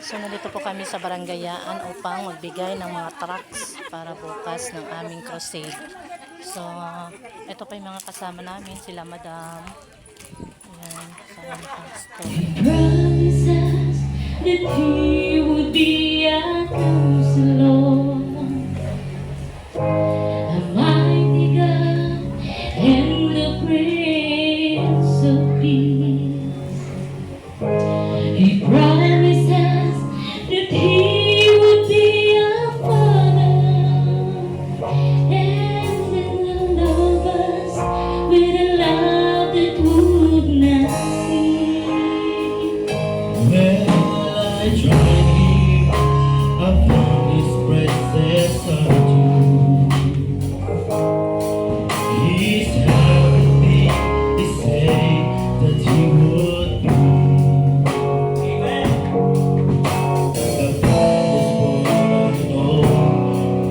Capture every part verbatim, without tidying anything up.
So, nandito po kami sa Barangay Yaan upang magbigay ng mga tracts para bukas ng aming crusade. So, ito pa yung mga kasama namin, sila Madam. Ayan, kasama ni Pastor. He promised us that he would be our counselor, a mighty God and the Prince of Peace. He promised us that he would be our father and that he would love us with a love that would not cease. Well, I tried him, I found his presence unto. He's everything he said that he would be. Amen. The promise for I know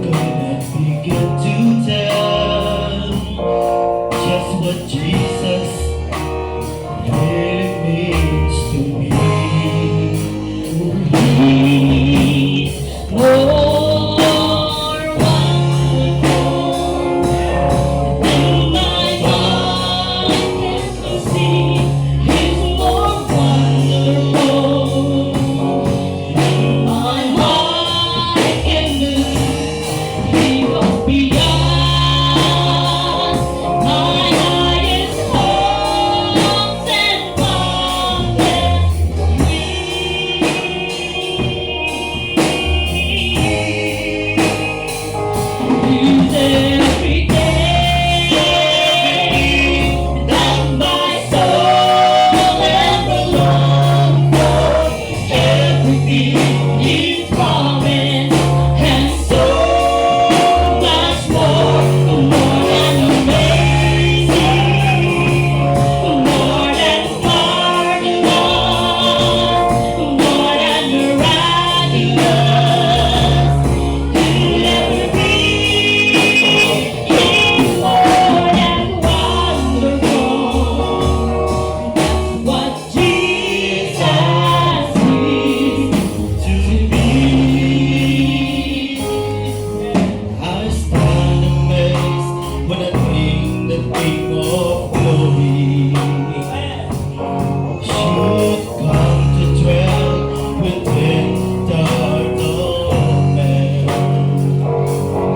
could not begin to tell just what Jesus really means to me. He's more wonderful than my heart can conceive. He's more wonderful than my heart can conceive. He goes beyond my highest hopes and wonders. He's everything that my soul ever longed for. Everything He promised and so much more, more than amazing, more than marvelous, more than miraculous. He'll never be more than wonderful. That's what Jesus is to me. I stand amazed when I think the King of Glory should come to dwell within the heart of man.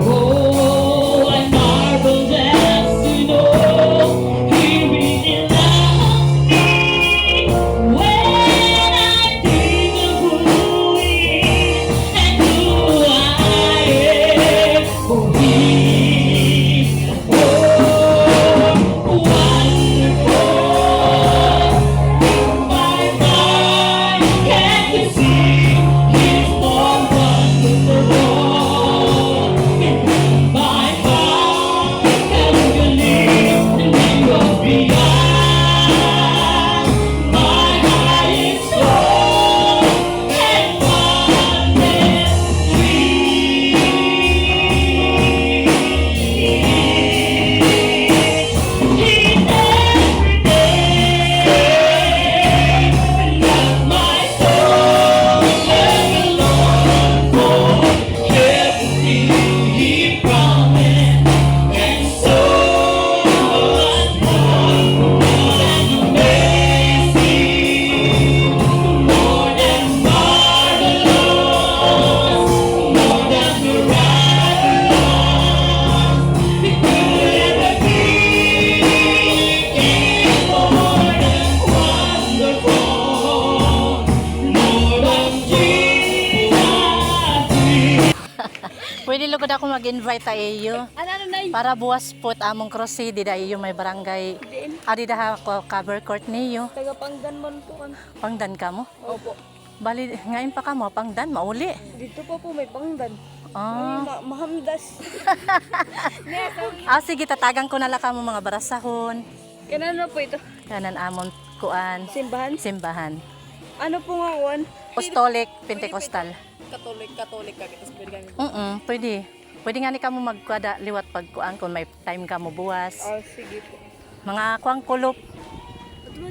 Oh, I marvel just to know He really loves me. When I think of who He is and who I am, oh, He is so wonderful. My mind can't conceive His more wonderful. My heart can't believe He goes beyond my highest hope and wonders. He's everything that my soul ever longed for. Everything He promised and so much more, more than amazing, more than marvelous, more than miraculous. It could ever be more than wonderful, more than Jesus is. Pwede lugod ako mag-invite ha iyo. Ano, ano, Nay? Para buwas po it amon crusade dida ha iyo may barangay. Diin? Ah, dida ha ko-, cover court niyo. Taga Pangdan man po kami. Pangdan kamo? Opo. Bali, ngain pa kamo, Pangdan, mauli? Didto pa po may Pangdan. Ah. Ay, ma-, mahamdas. Ah, sige, tatagan ko na la kamo mga barasahon. Kanan na po ito? Kanan amon kuan. Simbahan? Simbahan. Ano po nga kuan? Apostolic, Pentecostal. Catholic, Catholic ka, tapos pwede kami. Mm, pwede. Pwede ngani kamo magkuan da liwat pagkuan kon may time kamo buwas. Ah, sige po. Mga kuan, kulop.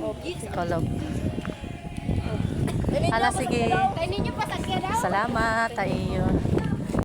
Opo. Kulop. Hala, sige. Kay ninyo pa sa Salamat ha iyo.